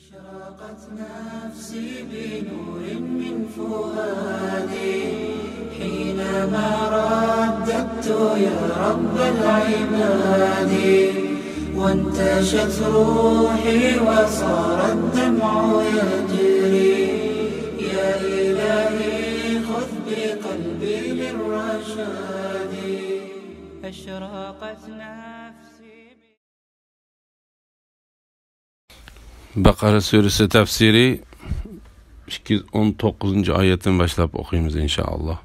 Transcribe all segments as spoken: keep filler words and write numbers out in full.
أشرقت نفسي بنور من فؤادي حينما رددت يا رب العباد، وانتشت روحي وصار الدمع يجري. يا إلهي خذ بقلبي للرشاد. أشرقت نفسي. بەقەرە سۈرىسى تەپسىرى، ئىككى يۈز ئون توققۇزىنچى ئايەتتىن باشلاپ ئوقۇيمىز، ئىنشائاللا.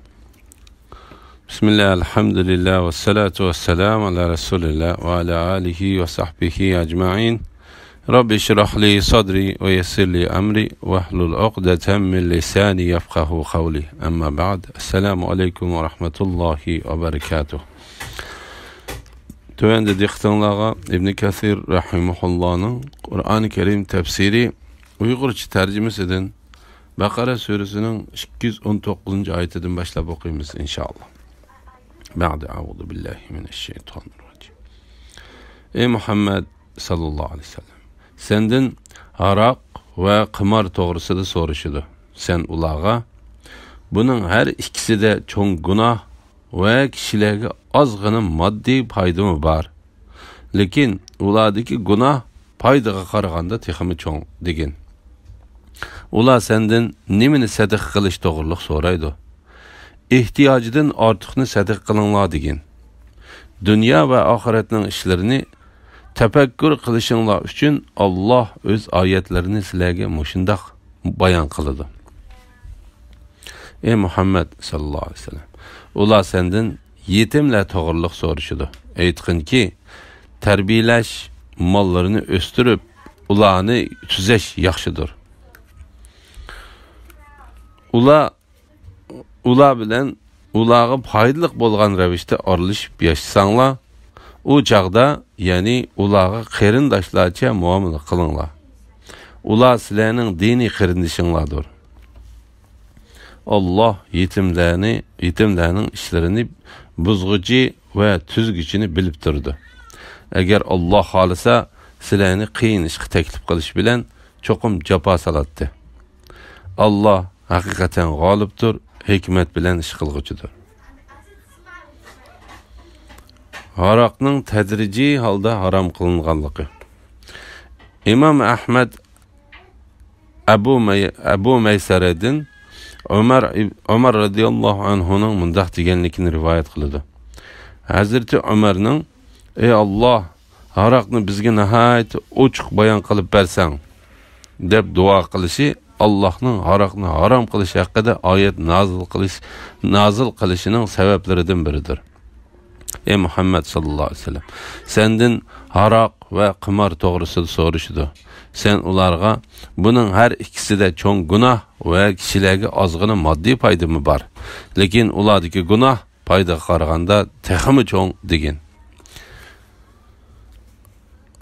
بىسمىللا، ئەلھەمدۇلىللا، ۋەسسالاتۇ ۋەسسالامۇ ئالا رەسۇلىللا ۋە ئالا ئالىھى ۋە سەھبىھى ئەجمەئىن. رەببىشرەھلى سەدرى ۋە يەسسىرلى ئەمرى ۋەھلۇل ئۇقدەتەم مىن لىسانى يەفقەھۇ قەۋلى. ئەمما بەئد. ئەسسالامۇ ئەلەيكۇم ۋە رەھمەتۇللاھى ۋە بەرىكاتۇھ. تۆۋەندە دىققىتىڭلارغا ئىبن كەسىر رەھىمەھۇللانىڭ قۇرئانى كەرىم تەپسىرى ئۇيغۇرچە تەرجىمىسىدىن بەقەرە سۈرىسىنىڭ ئىككى يۈز ئون توققۇزىنچى ئايىتىدىن باشلاپ ئوقۇيمىز، ئىنشائاللا. بەئدە، ئەئۇزۇ بىللاھى مىنەششەيتانىررەجىم. ئەي مۇھەممەد ساللاللاھۇ ئەلەيھى ۋەسەللەم، سەندىن ھاراق ۋە قىمار توغرىسىدا سورىشىدۇ. سەن ئۇلارغا، بۇنىڭ ھەر ئىككىسىدە چوڭ گۇناھ ۋە كىشىلەرگە ئازغىنە ماددىي پايدىمۇ بار. لېكىن ئۇلاردىكى گۇناھ پايدىغا قارىغاندا تېخىمۇ چوڭ، دېگىن. ئۇلار سەندىن نېمىنى سەدىقە قىلىش توغرىلىق سورايدۇ. ئېھتىياجىدىن ئارتۇقنى سەدىقە قىلىڭلار، دېگىن. دۇنيا ۋە ئاخىرەتنىڭ ئىشلىرىنى تەپەككۇر قىلىشىڭلار ئۈچۈن ئاللاھ ئۆز ئايەتلىرىنى سىلەرگە مۇشۇنداق بايان قىلىدۇ. ئەي مۇھەممەد ساللاللاھۇ ئەلەيھى ۋەسەللەم، ئۇلار سەندىن يېتىملەر توغرىلىق سورىشىدۇ. ئېيتقىنكى، تەربىيەلەش، ماللىرىنى ئۆستۈرۈپ، ئۇلارنى تۈزەش ياخشىدۇر. ئۇلار، ئۇلار بىلەن ئۇلارغا پايدىلىق بولغان رەۋىشتە ئارىلىشىپ ياشىساڭلار، ئۇ چاغدا، يەنى ئۇلارغا قېرىنداشلارچە مۇئامىلە قىلىڭلار. ئۇلار سىلەرنىڭ دىنىي قېرىندىشىڭلاردۇر. ئاللاھ يېتىملەرنى، يېتىملەرنىڭ ئىشلىرىنى بۇزغۇچى ۋە تۈزگۈچىنى بىلىپ تۇرىدۇ. ئەگەر ئاللاھ خالىسا، سىلەرنى قىيىن ئىشقا تەكلىپ قىلىش بىلەن چوقۇم جاپا سالاتتى. ئاللاھ ھەقىقەتەن غالىبتۇر، ھېكمەت بىلەن ئىش قىلغۇچىدۇر. ھاراقنىڭ تەدرىجىي ھالدا ھارام قىلىنغانلىقى. ئىمام ئەھمەد ئەبۇ مەي-، ئەبۇ مەيسەرەدىن ئۆمەر ئىب-، ئۆمەر رەزىياللاھۇ ئەنھۇنىڭ مۇنداق دېگەنلىكىنى رىۋايەت قىلىدۇ. ھەزرىتى ئۆمەرنىڭ، ئەي ئاللاھ، ھاراقنى بىزگە ناھايىتى ئوچۇق بايان قىلىپ بەرسەڭ، دەپ دۇئا قىلىشى ئاللاھنىڭ ھاراقنى ھارام قىلىش ھەققىدە ئايەت نازىل قىلىش، نازىل قىلىشىنىڭ سەۋەبلىرىدىن بىرىدۇر. ئەي مۇھەممەد ساللاللاھۇ ئەلەيھى ۋەسەللەم، سەندىن ھاراق ۋە قىمار توغرىسىدا سورىشىدۇ. سەن ئۇلارغا، بۇنىڭ ھەر ئىككىسىدە چوڭ گۇناھ ۋە كىشىلەرگە ئازغىنە ماددىي پايدىمۇ بار. لېكىن ئۇلاردىكى گۇناھ پايدىغا قارىغاندا تېخىمۇ چوڭ، دېگىن.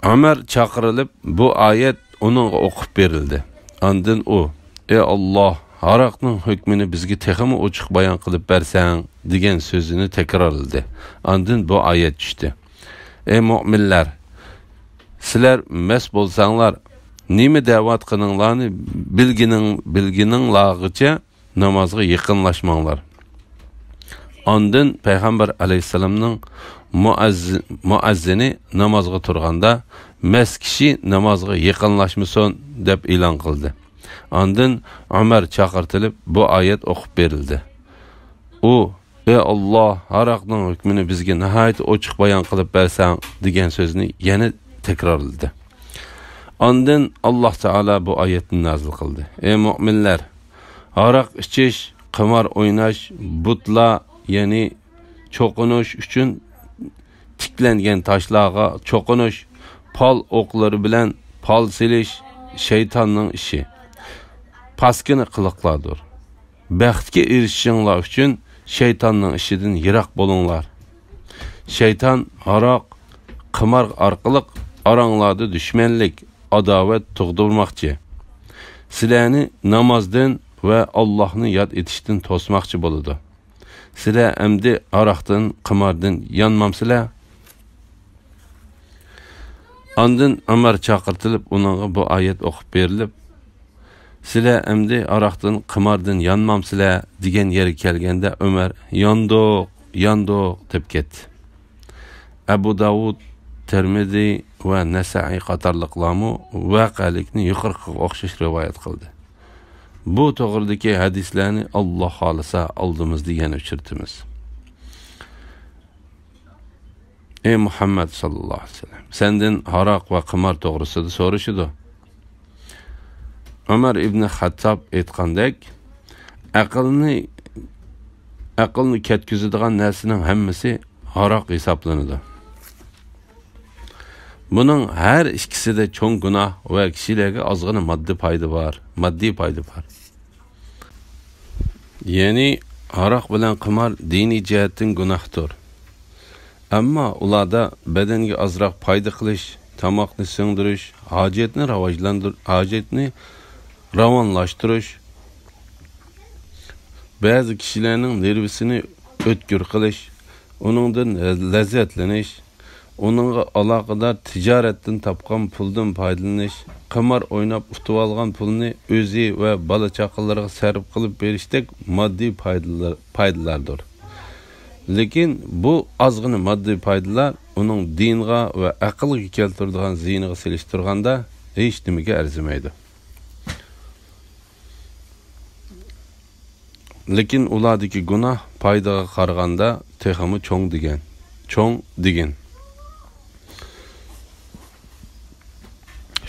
ئۆمەر چاقىرىلىپ، بۇ ئايەت ئۇنىڭغا ئوقۇپ بېرىلدى. ئاندىن ئۇ، ئەي ئاللاھ، ھاراقنىڭ ھۆكمىنى بىزگە تېخىمۇ ئوچۇق بايان قىلىپ بەرسەڭ، دېگەن سۆزىنى تەكرارلىدى. ئاندىن بۇ ئايەت چۈشتى. ئەي مۆمىنلەر، سىلەر مەست بولساڭلار، نېمە دەۋاتقىنىڭلارنى بىلگىنىڭ-، بىلگىنىڭلارغىچە نامازغا يېقىنلاشماڭلار. ئاندىن پەيغەمبەر ئەلەيھىسسالامنىڭ مۇئەززى-، مۇئەززىنى نامازغا تۇرغاندا، مەست كىشى نامازغا يېقىنلاشمىسۇن، دەپ ئېلان قىلدى. ئاندىن ئۆمەر چاقىرتىلىپ، بۇ ئايەت ئوقۇپ بېرىلدى. ئۇ، ئەي ئاللاھ، ھاراقنىڭ ھۆكمىنى بىزگە ناھايىتى ئوچۇق بايان قىلىپ بەرسەڭ، دېگەن سۆزنى يەنە تەكرارلىدى. ئاندىن ئاللاھ تائالا بۇ ئايەتنى نازىل قىلدى. ئەي مۆمىنلەر، ھاراق ئىچىش، قىمار ئويناش، بۇتلار، يەنى چوقۇنۇش ئۈچۈن تىكلەنگەن تاشلارغا چوقۇنۇش، پال ئوقلىرى بىلەن پال سېلىش شەيتاننىڭ ئىشى، پاسكىنا قىلىقلاردۇر. بەختكە ئېرىشىشىڭلار ئۈچۈن شەيتاننىڭ ئىشىدىن يىراق بولۇڭلار. شەيتان ھاراق، قىمار ئارقىلىق ئاراڭلاردا دۈشمەنلىك، ئاداۋەت تۇغدۇرماقچى. سىلەرنى نامازدىن ۋە ئاللاھنى ياد ئېتىشتىن توسماقچى بولىدۇ. سىلەر ئەمدى ھاراقتىن، قىماردىن يانمامسىلەر؟ ئاندىن ئۆمەر چاقىرتىلىپ، ئۇنىڭغا بۇ ئايەت ئوقۇپ بېرىلىپ، «سىلەر ئەمدى ھاراقتىن، قىماردىن يانمامسىلەر؟» دېگەن يەرگە كەلگەندە، ئۆمەر، «ياندۇق، ياندۇق» دەپ كەتتى. ئەبۇ داۋۇد، تىرمىزى ۋە نەسائىي قاتارلىقلارمۇ ۋەقەلىكنى يۇقىرىقىغا ئوخشاش رىۋايەت قىلدى. بۇ توغرىدىكى ھەدىسلەرنى، ئاللا خالىسا، ئالدىمىزدا يەنە ئۇچرىتىمىز. ئەي مۇھەممەد ساللاللاھۇ ئەلەيھى ۋەسەللەم، سەندىن ھاراق ۋە قىمار توغرىسىدا سورىشىدۇ. ئۆمەر ئىبنى خەتتاب ئېيتقاندەك، ئەقىلنى، ئەقىلنى كەتكۈزىدىغان نەرسىنىڭ ھەممىسى ھاراق ھېسابلىنىدۇ. بۇنىڭ ھەر ئىككىسىدە چوڭ گۇناھ ۋە كىشىلەرگە ئازغىنە ماددىي پايدا بار، ماددىي پايدا بار. يەنى ھاراق بىلەن قىمار دىنىي جەھەتتىن گۇناھتۇر. ئەمما ئۇلاردا بەدەنگە ئازراق پايدا قىلىش، تاماقنى سىڭدۈرۈش، ھاجەتنى راۋاجلاندۇر-، ھاجەتنى راۋانلاشتۇرۇش، بەزى كىشىلەرنىڭ نېرۋىسىنى ئۆتكۈر قىلىش، ئۇنىڭدىن لەززەتلىنىش، ئۇنىڭغا ئالاقىدار تىجارەتتىن تاپقان پۇلدىن پايدىلىنىش، قىمار ئويناپ ئۇتۇۋالغان پۇلنى ئۆزى ۋە بالا-چاقىلىرىغا سەرپ قىلىپ بېرىشتەك ماددىي پايدىلار، پايدىلاردۇر. لېكىن بۇ ئازغىنە ماددىي پايدىلار ئۇنىڭ دىنغا ۋە ئەقىلگە كەلتۈرىدىغان زىيىنىغا سېلىشتۇرغاندا ھېچنېمىگە ئەرزىمەيدۇ. لېكىن ئۇلاردىكى گۇناھ پايدىغا قارىغاندا تېخىمۇ چوڭ دېگەن، چوڭ دېگىن.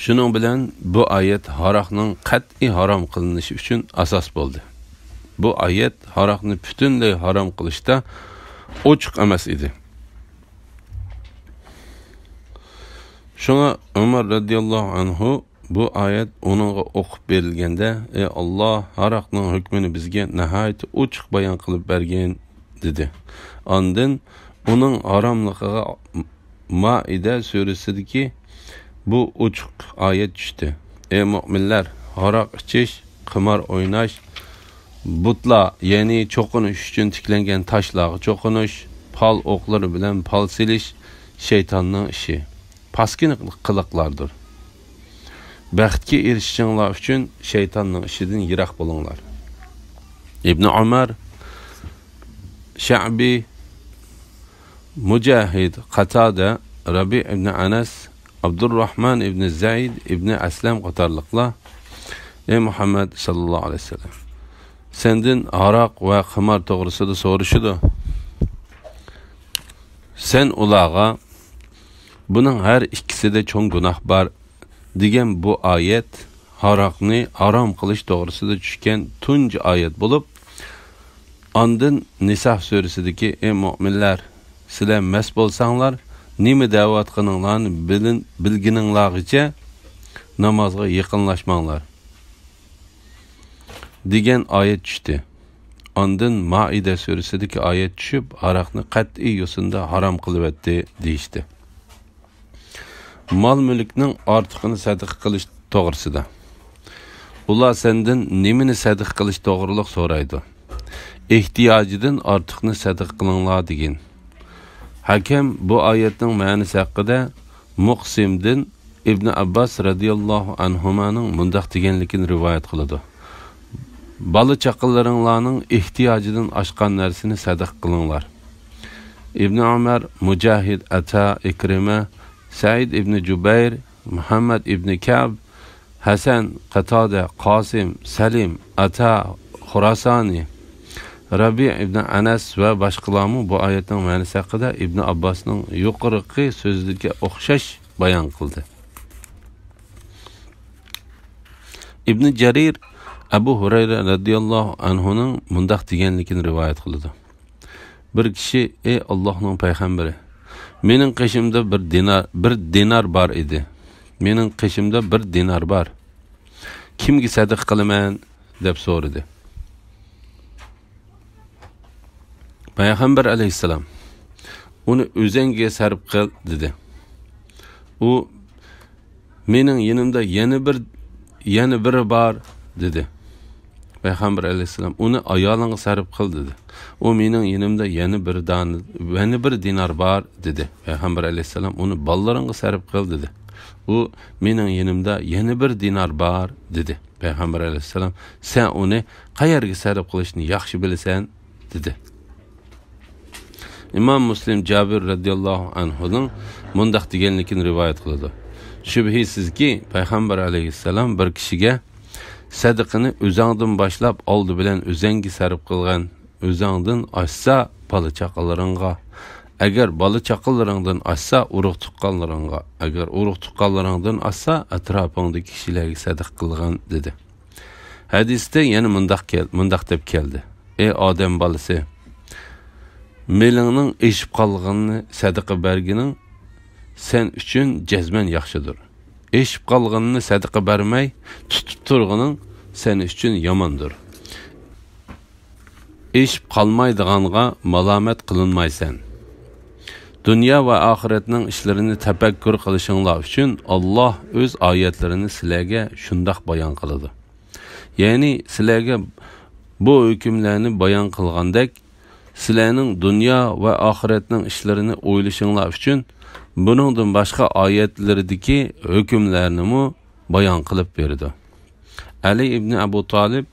شۇنىڭ بىلەن بۇ ئايەت ھاراقنىڭ قەتئىي ھارام قىلىنىشى ئۈچۈن ئاساس بولدى. بۇ ئايەت ھاراقنى پۈتۈنلەي ھارام قىلىشتا ئوچۇق ئەمەس ئىدى. شۇڭا ئۆمەر رەزىياللاھۇ ئەنھۇ بۇ ئايەت ئۇنىڭغا ئوقۇپ بېرىلگەندە، «ئەي ئاللا، ھاراقنىڭ ھۆكمىنى بىزگە ناھايىتى ئوچۇق بايان قىلىپ بەرگىن» دېدى. ئاندىن ئۇنىڭ ھاراملىقىغا مائىدە سۈرىسىدىكى بۇ ئوچۇق ئايەت چۈشتى: «ئەي مۆمىنلەر، ھاراق ئىچىش، قىمار ئويناش، بۇتلار، يەنى چوقۇنۇش ئۈچۈن تىكلەنگەن تاشلارغا چوقۇنۇش، پال ئوقلىرى بىلەن پال سېلىش شەيتاننىڭ ئىشى، پاسكىنا قىلىقلاردۇر. بەختكە ئېرىشىشىڭلار ئۈچۈن شەيتاننىڭ ئىشىدىن يىراق بولۇڭلار.» ئىبنى ئۆمەر، شەئبى، مۇجاھىد، قاتادە، رەبىئ ئىبنى ئەنەس، ئابدۇرراھمان ئىبنى زەيد ئىبنى ئەسلەم قاتارلىقلار: «ئەي مۇھەممەد ساللاللاھۇ ئەلەيھى ۋەسەللەم، سەندىن ھاراق ۋە قىمار توغرىسىدا سورىشىدۇ. سەن ئۇلارغا، بۇنىڭ ھەر ئىككىسىدە چوڭ گۇناھ بار» دېگەن بۇ ئايەت ھاراقنى ھارام قىلىش توغرىسىدا چۈشكەن تۇنجى ئايەت بولۇپ، ئاندىن نىسا سۈرىسىدىكى: «ئەي مۆمىنلەر، سىلەر مەست بولساڭلار، نېمە دەۋاتقىنىڭلارنى بىلىن-، بىلگىنىڭلارغىچە نامازغا يېقىنلاشماڭلار» دېگەن ئايەت چۈشتى. ئاندىن مائىدە سۈرىسىدىكى ئايەت چۈشۈپ، ھاراقنى قەتئىي يوسۇندا ھارام قىلىۋەتتى، دېيىشتى. مال-مۈلۈكنىڭ ئارتۇقىنى سەدىقە قىلىش توغرىسىدا. ئۇلار سەندىن نېمىنى سەدىقە قىلىش توغرىلىق سورايدۇ. ئېھتىياجىدىن ئارتۇقنى سەدىقە قىلىڭلار، دېگىن. ھەكەم بۇ ئايەتنىڭ مەنىسى ھەققىدە مۇقسىمدىن ئىبنى ئابباس رەزىياللاھۇ ئەنھۇمانىڭ مۇنداق دېگەنلىكىنى رىۋايەت قىلىدۇ: «بالا-چاقىلىرىڭلارنىڭ ئېھتىياجىدىن ئاشقان نەرسىنى سەدىقە قىلىڭلار.» ئىبنى ئۆمەر، مۇجاھىد، ئەتا، ئىكرىمە، سەئىد ئىبنى جۇبەير، مۇھەممەد ئىبنى كەئب، ھەسەن، قاتادە، قاسىم، سەلىم، ئەتا، خۇراسانى، رەبىئ ئىبنى ئەنەس ۋە باشقىلارمۇ بۇ ئايەتنىڭ مەنىسى ھەققىدە ئىبنى ئابباسنىڭ يۇقىرىقى سۆزىگە ئوخشاش بايان قىلدى. ئىبنى جەرىر ئەبۇ ھۇرەيرە رەزىياللاھۇ ئەنھۇنىڭ مۇنداق دېگەنلىكىنى رىۋايەت قىلىدۇ: بىر كىشى: «ئەي ئاللاھنىڭ پەيغەمبىرى، مېنىڭ قېشىمدا بىر دىنار، بىر دىنار بار ئىدى. مېنىڭ قېشىمدا بىر دىنار بار. كىمگە سەدىقە قىلىمەن؟» دەپ سورىدى. پەيغەمبەر ئەلەيھىسسالام: «ئۇنى ئۆزۈڭگە سەرپ قىل» دېدى. ئۇ: «مېنىڭ يېنىمدا يەنە بىر، يەنە بىرى بار» دېدى. پەيغەمبەر ئەلەيھىسسالام: «ئۇنى ئايالىڭغا سەرپ قىل» دېدى. ئۇ: «مېنىڭ يېنىمدا يەنە بىر دانە، يەنە بىر دىنار بار» دېدى. پەيغەمبەر ئەلەيھىسسالام: «ئۇنى بالىلىرىڭغا سەرپ قىل» دېدى. ئۇ، مېنىڭ يېنىمدا يەنە بىر دىنار بار، دېدى. پەيغەمبەر ئەلەيھىسسالام، سەن ئۇنى قەيەرگە سەرپ قىلىشنى ياخشى بىلىسەن، دېدى. ئىمام مۇسلىم جابىر رەزىياللاھۇ ئەنھۇنىڭ مۇنداق دېگەنلىكىنى رىۋايەت قىلىدۇ: شۈبھىسىزكى، پەيغەمبەر ئەلەيھىسسالام بىر كىشىگە، سەدىقىنى ئۆزۈڭدىن باشلاپ ئالدى بىلەن ئۆزۈڭگە سەرپ قىلغىن، ئۆزۈڭدىن ئاشسا بالا چاقىلىرىڭغا، ئەگەر بالا چاقىلىرىڭدىن ئاشسا ئۇرۇق تۇغقانلىرىڭغا، ئەگەر ئۇرۇق تۇغقانلىرىڭدىن ئاشسا ئەتراپىڭدىكى كىشىلەرگە سەدىقە قىلغىن، دېدى. ھەدىستە يەنە مۇنداق كەل-، مۇنداق دەپ كەلدى: ئەي ئادەم بالىسى، مېلىڭنىڭ ئېشىپ قالغىنىنى سەدىقە بەرگىنىڭ سەن ئۈچۈن جەزمەن ياخشىدۇر. ئېشىپ قالغىنىنى سەدىقە بەرمەي تۇتۇپ تۇرغىنىڭ سەن ئۈچۈن ياماندۇر. ئېشىپ قالمايدىغانغا مالامەت قىلىنمايسەن. دۇنيا ۋە ئاخىرەتنىڭ ئىشلىرىنى تەپەككۇر قىلىشىڭلار ئۈچۈن، ئاللاھ ئۆز ئايەتلىرىنى سىلەرگە شۇنداق بايان قىلىدۇ. يەنى سىلەرگە بۇ ھۆكۈملەرنى بايان قىلغاندەك، سىلەرنىڭ دۇنيا ۋە ئاخىرەتنىڭ ئىشلىرىنى ئويلىشىڭلار ئۈچۈن، بۇنىڭدىن باشقا ئايەتلىرىدىكى ھۆكۈملەرنىمۇ بايان قىلىپ بېرىدۇ. ئەلى ئىبنى ئەبۇ تالىپ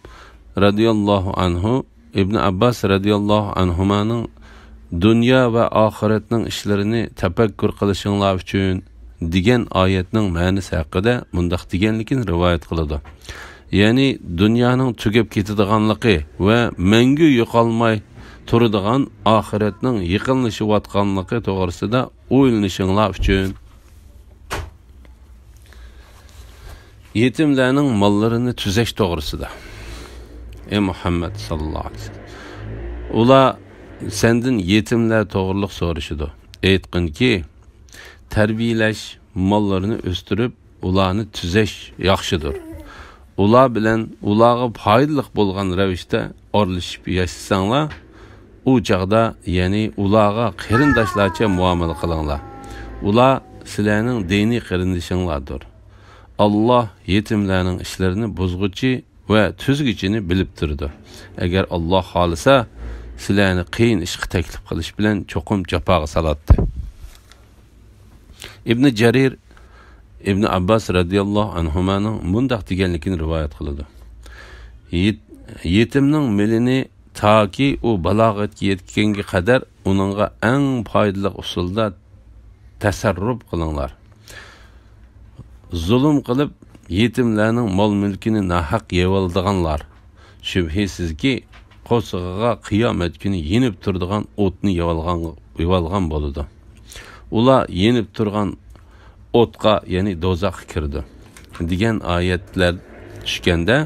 رەزىياللاھۇ ئەنھۇ، ئىبنى ئابباس رەزىياللاھۇ ئەنھۇمانىڭ دۇنيا ۋە ئاخىرەتنىڭ ئىشلىرىنى تەپەككۇر قىلىشىڭلار ئۈچۈن دېگەن ئايەتنىڭ مەنىسى ھەققىدە مۇنداق دېگەنلىكىنى رىۋايەت قىلىدۇ. يەنى دۇنيانىڭ تۈگەپ كېتىدىغانلىقى ۋە مەڭگۈ يوقالماي تۇرىدىغان ئاخىرەتنىڭ يېقىنلىشىۋاتقانلىقى توغرىسىدا ئويلىنىشىڭلار ئۈچۈن. يېتىملەرنىڭ ماللىرىنى تۈزەش توغرىسىدا. ئەي مۇھەممەد ساللاللاھۇ ئەلەيھى ۋەسەللەم، ئۇلار سەندىن يېتىملەر توغرىلىق سورىشىدۇ. ئېيتقىنكى، تەربىيەلەش، ماللىرىنى ئۆستۈرۈپ، ئۇلارنى تۈزەش ياخشىدۇر. ئۇلار بىلەن ئۇلارغا پايدىلىق بولغان رەۋىشتە ئارىلىشىپ ياشىساڭلار، ئۇ چاغدا، يەنى ئۇلارغا قېرىنداشلارچە مۇئامىلە قىلىڭلار. ئۇلار سىلەرنىڭ دىنىي قېرىندىشىڭلاردۇر. ئاللاھ يېتىملەرنىڭ ئىشلىرىنى بۇزغۇچى ۋە تۈزگۈچىنى بىلىپ تۇرىدۇ. ئەگەر ئاللاھ خالىسا، سىلەرنى قىيىن ئىشقا تەكلىپ قىلىش بىلەن چوقۇم جاپاغا سالاتتى. ئىبنى جەرىر ئىبنى ئابباس رەزىياللاھۇ ئەنھۇمانىڭ مۇنداق دېگەنلىكىنى رىۋايەت قىلىدۇ: يېت-، يېتىمنىڭ مېلىنى تاكى ئۇ بالاغەتكە يەتكەنگە قەدەر ئۇنىڭغا ئەڭ پايدىلىق ئۇسۇلدا تەسەررۇپ قىلىڭلار. زۇلۇم قىلىپ، يېتىملەرنىڭ مال-مۈلكىنى ناھەق يەۋالىدىغانلار، شۈبھىسىزكى، قورسىقىغا قىيامەت كۈنى يېنىپ تۇرىدىغان ئوتنى يەۋالغان، يەۋالغان بولىدۇ. ئۇلار يېنىپ تۇرغان ئوتقا، يەنى دوزاخقا كىرىدۇ، دېگەن ئايەتلەر چۈشكەندە،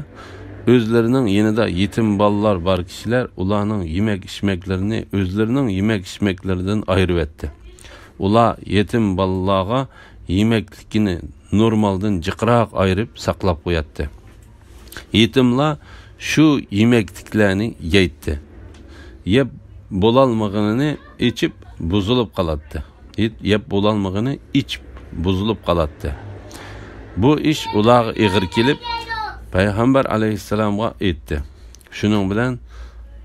ئۆزلىرىنىڭ يېنىدا يېتىم بالىلار بار كىشىلەر ئۇلارنىڭ يېمەك-ئىچمەكلىرىنى، ئۆزلىرىنىڭ يېمەك-ئىچمەكلىرىدىن ئايرىۋەتتى. ئۇلار يېتىم بالىلارغا يېمەكلىكىنى نورمالدىن جىقراق ئايرىپ ساقلاپ قوياتتى. يېتىملار شۇ يېمەكلىكلەرنى يەيتتى. يەپ بولالمىغىنىنى ئىچىپ بۇزۇلۇپ قالاتتى. يەپ بولالمىغىنى ئىچىپ بۇزۇلۇپ قالاتتى. بۇ ئىش ئۇلارغا ئېغىر كېلىپ، پەيغەمبەر ئەلەيھىسسالامغا ئېيتتى. شۇنىڭ بىلەن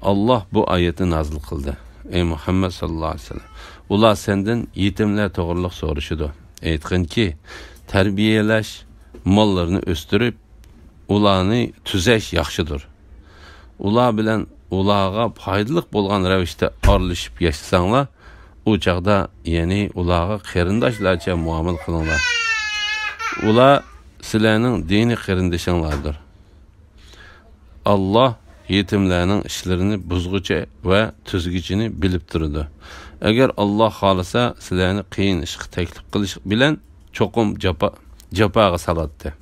ئاللاھ بۇ ئايەتنى نازىل قىلدى: ئەي مۇھەممەد ساللاللاھۇ ئەلەيھى ۋەسەللەم، ئۇلار سەندىن يېتىملەر توغرىلىق سورىشىدۇ. ئېيتقىنكى، تەربىيەلەش، ماللىرىنى ئۆستۈرۈپ، ئۇلارنى تۈزەش ياخشىدۇر. ئۇلار بىلەن ئۇلارغا پايدىلىق بولغان رەۋىشتە ئارىلىشىپ ياشىساڭلار، ئۇ چاغدا، يەنى ئۇلارغا قېرىنداشلارچە مۇئامىلە قىلىڭلار. ئۇلار سىلەرنىڭ دىنىي قېرىندىشىڭلاردۇر. ئاللاھ يېتىملەرنىڭ ئىشلىرىنى بۇزغۇچى ۋە تۈزگۈچىنى بىلىپ تۇرىدۇ. ئەگەر ئاللاھ خالىسا، سىلەرنى قىيىن ئىشقا تەكلىپ قىلىش بىلەن چوقۇم جاپا، جاپاغا سالاتتى.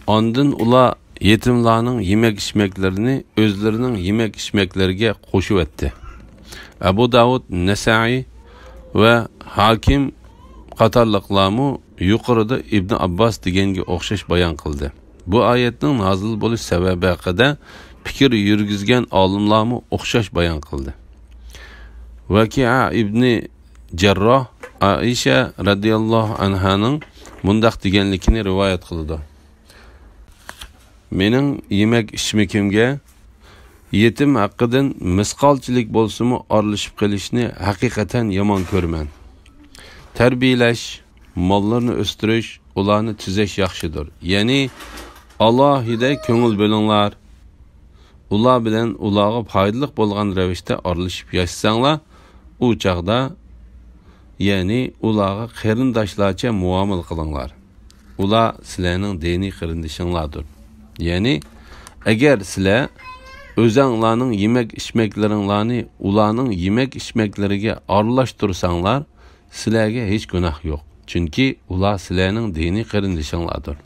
ئاندىن ئۇلار يېتىملارنىڭ يېمەك-ئىچمەكلىرىنى ئۆزلىرىنىڭ يېمەك-ئىچمەكلىرىگە قوشۇۋەتتى. ئەبۇ داۋۇد، نەسائىي ۋە ھاكىم قاتارلىقلارمۇ يۇقىرىدا ئىبنى ئابباس دېگەنگە ئوخشاش بايان قىلدى. بۇ ئايەتنىڭ نازىل بولۇش سەۋەبى ھەققىدە پىكىر يۈرگۈزگەن ئالىملارمۇ ئوخشاش بايان قىلدى. ۋەكىئە ئىبنى جەرراھ ئائىشە رەزىياللاھۇ ئەنھانىڭ مۇنداق دېگەنلىكىنى رىۋايەت قىلىدۇ: مېنىڭ يېمەك-ئىچمىكىمگە يېتىم ھەققىدىن مىسقالچىلىك بولسىمۇ ئارىلىشىپ قېلىشنى ھەقىقەتەن يامان كۆرىمەن. تەربىيەلەش، ماللىرىنى ئۆستۈرۈش، ئۇلارنى تۈزەش ياخشىدۇر. يەنى ئالاھىدە كۆڭۈل بۆلۈڭلار. ئۇلار بىلەن ئۇلارغا پايدىلىق بولغان رەۋىشتە ئارىلىشىپ ياشىساڭلار، ئۇ چاغدا، يەنى ئۇلارغا قېرىنداشلارچە مۇئامىلە قىلىڭلار. ئۇلار سىلەرنىڭ دىنىي قېرىندىشىڭلاردۇر. يەنى، ئەگەر سىلەر ئۆزەڭلارنىڭ يېمەك-ئىچمەكلىرىڭلارنى ئۇلارنىڭ يېمەك-ئىچمەكلىرىگە ئارىلاشتۇرساڭلار، سىلەرگە ھېچ گۇناھ يوق. چۈنكى ئۇلار سىلەرنىڭ دىنىي قېرىندىشىڭلاردۇر.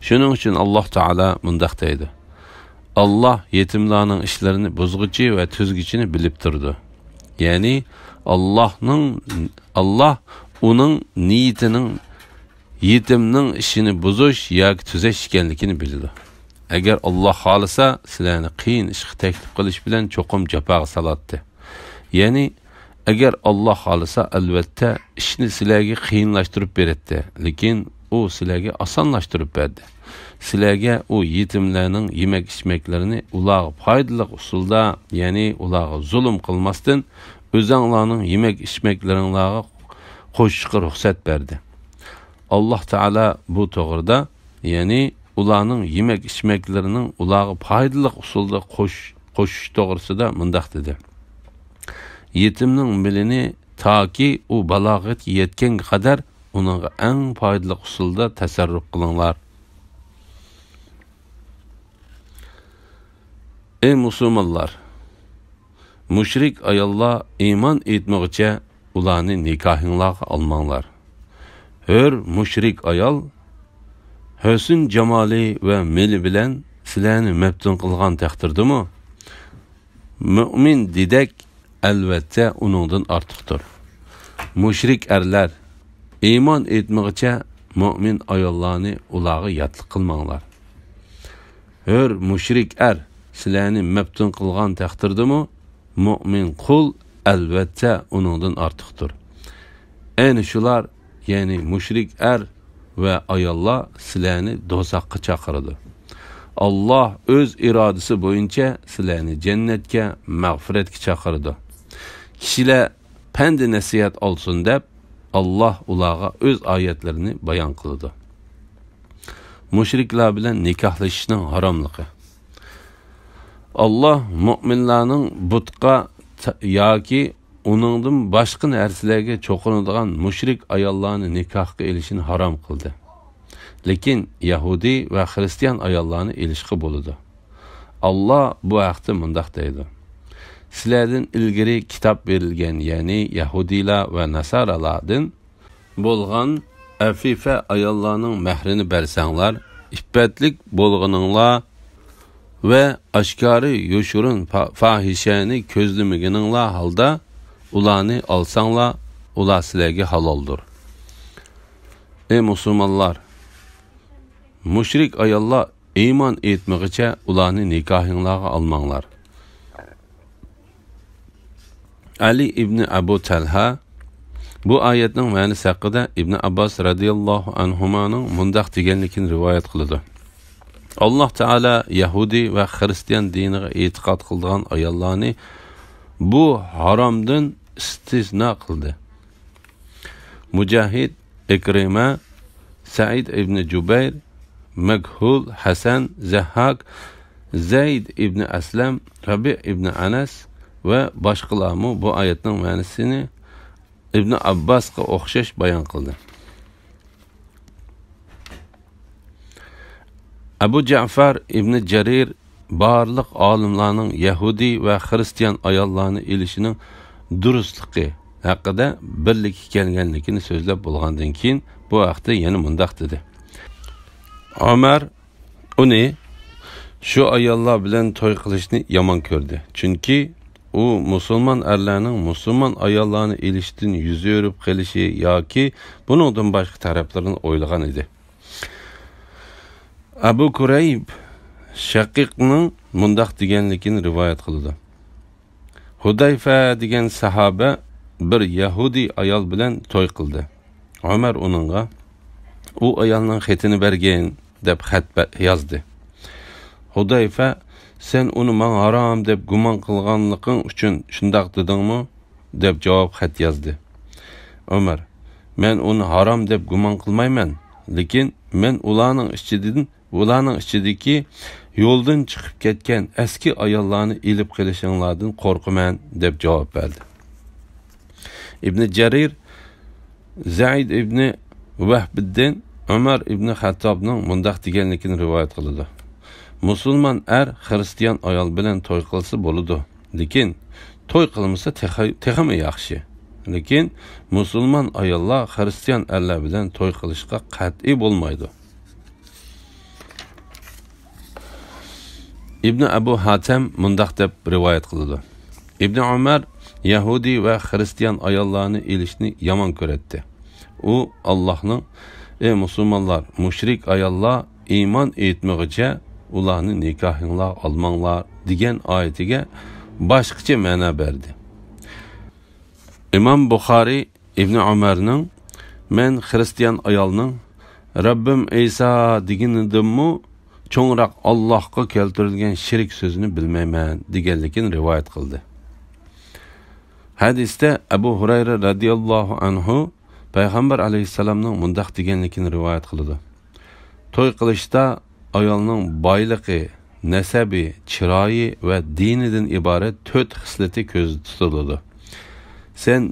شۇنىڭ ئۈچۈن ئاللاھ تائالا مۇنداق دەيدۇ: «ئاللاھ يېتىملارنىڭ ئىشلىرىنى بۇزغۇچى ۋە تۈزگۈچىنى بىلىپ تۇرىدۇ.» يەنى ئاللاھنىڭ، ئاللاھ ئۇنىڭ نىيىتىنىڭ يېتىمنىڭ ئىشىنى بۇزۇش ياكى تۈزەش ئىكەنلىكىنى بىلىدۇ. ئەگەر ئاللاھ خالىسا، سىلەرنى قىيىن ئىشقا تەكلىپ قىلىش بىلەن چوقۇم جاپاغا سالاتتى. يەنى، ئەگەر ئاللاھ خالىسا، ئەلۋەتتە، ئىشنى سىلەرگە قىيىنلاشتۇرۇپ بېرەتتى، لېكىن ئۇ سىلەرگە ئاسانلاشتۇرۇپ بەردى. سىلەرگە ئۇ يېتىملەرنىڭ يېمەك-ئىچمەكلىرىنى ئۇلارغا پايدىلىق ئۇسۇلدا، يەنى ئۇلارغا زۇلۇم قىلماستىن، ئۆزەڭلارنىڭ يېمەك-ئىچمەكلىرىڭلارغا قوشۇشقا رۇخسەت بەردى. ئاللاھ تائالا بۇ توغرىدا، يەنى ئۇلارنىڭ يېمەك-ئىچمەكلىرىنىڭ ئۇلارغا پايدىلىق ئۇسۇلدا قوش-، قوشۇش توغرىسىدا مۇنداق دېدى: «يېتىمنىڭ مېلىنى تاكى ئۇ بالاغەتكە يەتكەنگە قەدەر ئۇنىڭغا ئەڭ پايدىلىق ئۇسۇلدا تەسەررۇپ قىلىڭلار.» ئەي مۇسۇلمانلار! مۇشرىك ئاياللار ئىمان ئېيتمىغۇچە ئۇلارنى نىكاھىڭلارغا ئالماڭلار. ھۆر مۇشرىك ئايال ھۆسن-جامالى ۋە مېلى بىلەن سىلەرنى مەپتۇن قىلغان تەقدىردىمۇ، مۆمىن دېدەك ئەلۋەتتە ئۇنىڭدىن ئارتۇقتۇر. مۇشرىك ئەرلەر ئىمان ئېيتمىغۇچە مۆمىن ئاياللارنى ئۇلارغا ياتلىق قىلماڭلار. ھۆر مۇشرىك ئەر سىلەرنى مەپتۇن قىلغان تەقدىردىمۇ، مۆمىن قۇل ئەلۋەتتە ئۇنىڭدىن ئارتۇقتۇر. ئەنە شۇلار، يەنى مۇشرىك ئەر ۋە ئاياللار سىلەرنى دوزاخقا چاقىرىدۇ. ئاللاھ ئۆز ئىرادىسى بويىچە سىلەرنى جەننەتكە، مەغپىرەتكە چاقىرىدۇ. كىشىلەر پەند-نەسىھەت ئالسۇن دەپ، ئاللاھ ئۇلارغا ئۆز ئايەتلىرىنى بايان قىلىدۇ. مۇشرىكلار بىلەن نىكاھلىشىشنىڭ ھاراملىقى. ئاللاھ مۆمىنلارنىڭ بۇتقا تا-، ياكى ئۇنىڭدىن باشقا نەرسىلەرگە چوقۇنىدىغان مۇشرىك ئاياللارنى نىكاھقا ئېلىشىنى ھارام قىلدى. لېكىن يەھۇدىي ۋە خىرىستىيان ئاياللارنى ئېلىشقا بولىدۇ. ئاللاھ بۇ ھەقتە مۇنداق دەيدۇ: سىلەردىن ئىلگىرى كىتاب بېرىلگەن، يەنى يەھۇدىيلار ۋە ناسارالاردىن بولغان ئەفىفە ئاياللارنىڭ مەھرىنى بەرسەڭلار، ئىپپەتلىك بولغىنىڭلار ۋە ئاشكارا يوشۇرۇن پا-، پاھىشەنى كۆزلىمىگىنىڭلار ھالدا ئۇلارنى ئالساڭلار، ئۇلار سىلەرگە ھالالدۇر. ئەي مۇسۇلمانلار! مۇشرىك ئاياللار ئىمان ئېيتمىغىچە ئۇلارنى نىكاھىڭلارغا ئالماڭلار. ئەلى ئىبنى ئەبۇ تەلھە بۇ ئايەتنىڭ مەنىسى ھەققىدە ئىبنى ئابباس رەزىياللاھۇ ئەنھۇمانىڭ مۇنداق دېگەنلىكىنى رىۋايەت قىلىدۇ: ئاللاھ تائالا يەھۇدىي ۋە خىرىستىيان دىنىغا ئېتىقاد قىلىدىغان ئاياللارنى بۇ ھارامدىن ئىستىسنا قىلدى. مۇجاھىد، ئىكرىمە، سەئىد ئىبنى جۇبەير، مەكھۇل، ھەسەن، زەھھاك، زەيد ئىبنى ئەسلەم، رەبىئ ئىبنى ئەنەس ۋە باشقىلارمۇ بۇ ئايەتنىڭ مەنىسىنى ئىبنى ئابباسقا ئوخشاش بايان قىلدى. ئەبۇ جەئفەر ئىبنى جەرىر بارلىق ئالىملارنىڭ يەھۇدىي ۋە خىرىستىيان ئاياللارنى ئېلىشىنىڭ دۇرۇسلۇقى ھەققىدە بىرلىككە كەلگەنلىكىنى سۆزلەپ بولغاندىن كېيىن، بۇ ھەقتە يەنە مۇنداق دېدى: ئۆمەر ئۇنى شۇ ئاياللار بىلەن توي قىلىشنى يامان كۆردى، چۈنكى ئۇ مۇسۇلمان ئەرلەرنىڭ مۇسۇلمان ئاياللارنى ئېلىشتىن يۈز ئۆرۈپ قېلىشى ياكى بۇنىڭدىن باشقا تەرەپلىرىنى ئويلىغان ئىدى. ئەبۇ كۇرەيب شەقىقنىڭ مۇنداق دېگەنلىكىنى رىۋايەت قىلىدۇ: ھۇدەيفە دېگەن ساھابە بىر يەھۇدىي ئايال بىلەن توي قىلدى. ئۆمەر ئۇنىڭغا، «ئۇ ئايالنىڭ خېتىنى بەرگىن» دەپ خەت بە-، يازدى. ھۇدەيفە، «سەن ئۇنى ماڭا ھارام دەپ گۇمان قىلغانلىقىڭ ئۈچۈن شۇنداق دېدىڭمۇ؟» دەپ جاۋاب خەت يازدى. ئۆمەر، مەن ئۇنى ھارام دەپ گۇمان قىلمايمەن، لېكىن مەن ئۇلارنىڭ ئىچىدىن، ئۇلارنىڭ ئىچىدىكى يولدىن چىقىپ كەتكەن ئەسكى ئاياللارنى ئېلىپ قېلىشىڭلاردىن قورقىمەن، دەپ جاۋاب بەردى. ئىبنى جەرىر زەيد ئىبنى ۋەھبىدىن ئۆمەر ئىبنى خەتتابنىڭ مۇنداق دېگەنلىكىنى رىۋايەت قىلىدۇ: مۇسۇلمان ئەر خىرىستىيان ئايال بىلەن توي قىلسا بولىدۇ، لېكىن توي قىلمىسا تېخى-، تېخىمۇ ياخشى. لېكىن مۇسۇلمان ئاياللار خىرىستىيان ئەرلەر بىلەن توي قىلىشقا قەتئىي بولمايدۇ. ئىبنى ئەبۇ ھاتەم مۇنداق دەپ رىۋايەت قىلىدۇ: ئىبنى ئۆمەر يەھۇدىي ۋە خىرىستىيان ئاياللارنى ئېلىشنى يامان كۆرەتتى. ئۇ ئاللاھنىڭ، «ئەي مۇسۇلمانلار، مۇشرىك ئاياللار ئىمان ئېيتمىغۇچە ئۇلارنى نىكاھىڭلارغا ئالماڭلار» دېگەن ئايىتىگە باشقىچە مەنە بەردى. ئىمام بۇخارىي ئىبنى ئۆمەرنىڭ، «مەن خىرىستىيان ئايالنىڭ، رەببىم ئەيسا دېگىنىدىنمۇ چوڭراق ئاللاھقا كەلتۈرۈلگەن شېرىك سۆزىنى بىلمەيمەن» دېگەنلىكىنى رىۋايەت قىلدى. ھەدىستە ئەبۇ ھۇرەيرە رەزىياللاھۇ ئەنھۇ پەيغەمبەر ئەلەيھىسسالامنىڭ مۇنداق دېگەنلىكىنى رىۋايەت قىلىدۇ: توي قىلىشتا ئايالنىڭ بايلىقى، نەسەبى، چىرايى ۋە دىنىدىن ئىبارەت تۆت خىسلىتى كۆزدە تۇتۇلىدۇ. سەن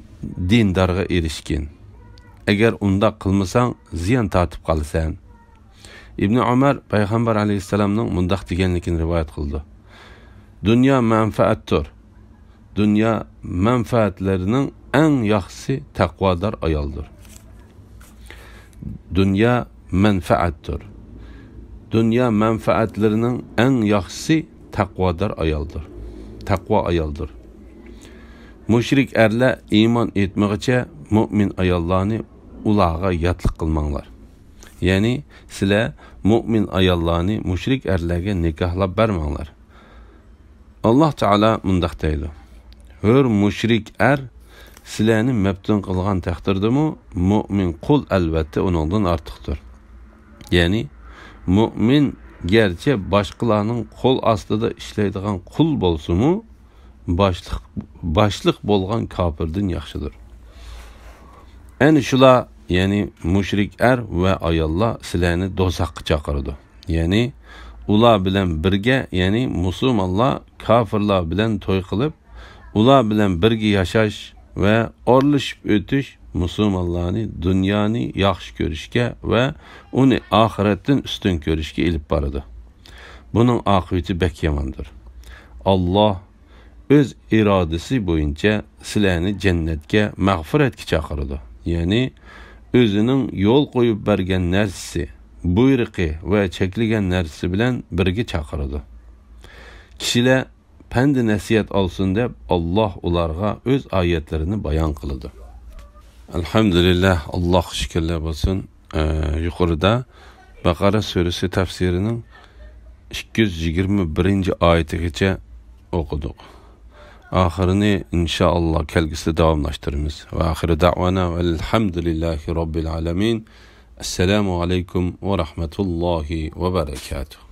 دىندارغا ئېرىشكىن. ئەگەر ئۇنداق قىلمىساڭ، زىيان تارتىپ قالىسەن. ئىبنى ئۆمەر پەيغەمبەر ئەلەيھىسسالامنىڭ مۇنداق دېگەنلىكىنى رىۋايەت قىلىدۇ: دۇنيا مەنپەئەتتۇر. دۇنيا مەنپەئەتلىرىنىڭ ئەڭ ياخشىسى تەقۋادار ئايالدۇر. دۇنيا مەنپەئەتتۇر. دۇنيا مەنپەئەتلىرىنىڭ ئەڭ ياخشىسى تەقۋادار ئايالدۇر. تەقۋا ئايالدۇر. مۇشرىك ئەرلەر ئىمان ئېيتمىغىچە مۆمىن ئاياللارنى ئۇلارغا ياتلىق قىلماڭلار. يەنى سىلەر مۆمىن ئاياللارنى مۇشرىك ئەرلەرگە نىكاھلاپ بەرمەڭلار. ئاللاھ تائالا مۇنداق دەيدۇ: ھۆر مۇشرىك ئەر سىلەرنى مەپتۇن قىلغان تەقدىردىمۇ، مۆمىن قۇل ئەلۋەتتە ئۇنىڭدىن ئارتۇقتۇر. يەنى مۆمىن گەرچە باشقىلارنىڭ قول ئاستىدا ئىشلەيدىغان قۇل بولسىمۇ، باشلىق، باشلىق بولغان كاپىردىن ياخشىدۇر. ئەنە شۇلار، يەنى مۇشرىك ئەر ۋە ئاياللار سىلەرنى دوزاخقا چاقىرىدۇ. يەنى ئۇلار بىلەن بىرگە، يەنى مۇسۇلمانلار كاپىرلار بىلەن توي قىلىپ، ئۇلار بىلەن بىرگە ياشاش ۋە ئارىلىشىپ ئۆتۈش مۇسۇلمانلارنى دۇنيانى ياخشى كۆرۈشكە ۋە ئۇنى ئاخىرەتتىن ئۈستۈن كۆرۈشكە ئېلىپ بارىدۇ. بۇنىڭ ئاقىۋىتى بەك ياماندۇر. ئاللاھ ئۆز ئىرادىسى بويىچە سىلەرنى جەننەتكە، مەغپىرەتكە چاقىرىدۇ. يەنى ئۆزىنىڭ يول قويۇپ بەرگەن نەرسىسى، بۇيرۇقى ۋە چەكلىگەن نەرسىسى بىلەن بىرگە چاقىرىدۇ. كىشىلەر پەند-نەسىھەت ئالسۇن دەپ، ئاللاھ ئۇلارغا ئۆز ئايەتلىرىنى بايان قىلىدۇ. ئەلھەمدۇلىللاھ، ئاللاھقا شۈكۈرلەر بولسۇن. ئە، يۇقىرىدا بەقەرە سۈرىسى تەپسىرىنىڭ ئىككى يۈز يىگىرمە بىرىنچى ئايىتىگىچە ئوقۇدۇق. ئاخىرىنى ئىنشائاللاھ كەلگۈسىدە داۋاملاشتۇرىمىز. ۋە ئاخىرۇ دەئۋانا ۋەلھەمدۇلىللاھى رەببىل ئالەمىن. ئەسسالامۇ ئەلەيكۇم ۋە رەھمەتۇللاھى ۋە بەرەكاتۇھ.